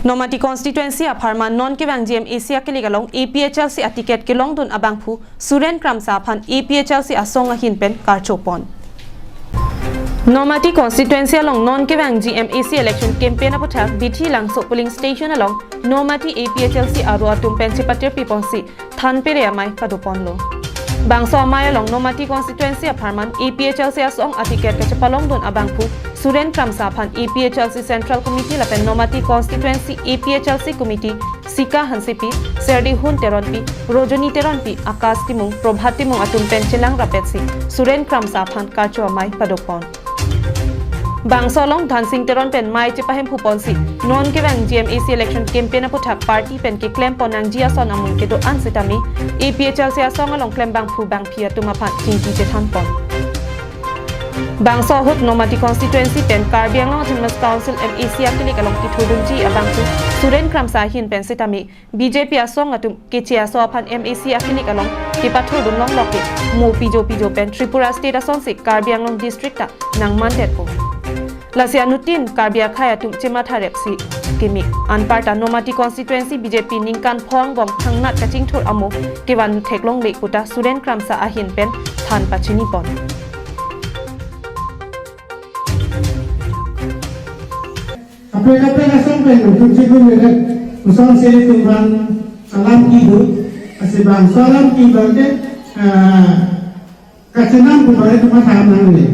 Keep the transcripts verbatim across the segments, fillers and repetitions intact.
Nomati constituency apharman non kevang G M A C akilik along A P H L C aticket kelongdun abangphu Suren Kramsa aphan A P H L C asong ahin pen karchopon. Nomati constituency along non kevang G M A C election campaign aputhak Bithi Langso polling station along Nomati A P H L C aro atum pen chepatirpiponsi thanpere amei padoponlo. Bangso amei along Nomati constituency apharman A P H L C asong aticket kachepalongdun abangphu Suren Kramsa aphan A P H L C Central Committee lapen Nomati constituency A P H L C committee Sika Hansepi, Serdihun Teronpi, Rojoni Teronpi, Akash Timung, Prabhat Timung atum pen chelang rapetsi Suren Kramsa aphan karcho amei padopon. Bangso along Dhansing Teron pen mei chepahemphonsi non kevang G M A C election campaign aputhak party pen keklempon nangji ason amun kedo-an sitame A P H L C asong along klembangphu bangphi atum aphan chingki chethanpon. Bangso ahut Nomati constituency pen Karbi Anglong Autonomous Council M A C akilik along kithurdunji abangphu Suren Kramsa ahin pen sitame B J P asong atum keche aso aphan M A C akilik along kepathurdun longlo ke mo pijo pijo pen Tripura State asonsi Karbi Anglong district ta nangmandetpo. Lasi anuttin Karbi akhei atum chematha repsi kemik. Anparta Nomati constituency B J P ningkan pho angbong thangnat kachingthur amo kevan theklongle puta Suren Kramsa ahin pen than pachinipon. Kaprek kaprek asong pen utum chikun meret usong se tum bang alam kidu, asi bangso alam ki bang ke, ah, kachenam pu bang itu matham nangne.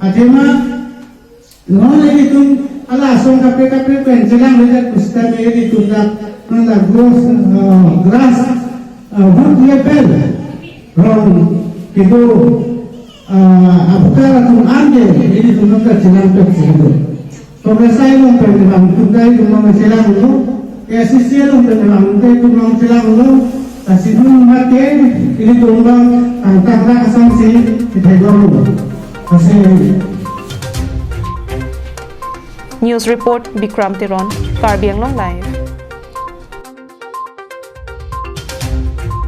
Athema non ilitum ala asong kaprek kaprek pen chelang meret pusitame ilitum dak non la grass, ah, grass, ah, wood level rong kidu, ah, aputar atum an ke ilitum nangkachelangpet si do. Congress along pen bang tum kai tum nangchelanglo, A C C along pen bang tum kai tum nangchelanglo, lasi dun mate ilitum bang tangtang dak asonsi ithedorlo. Lasi News report, Bikram Teron, Karbi Anglong Live.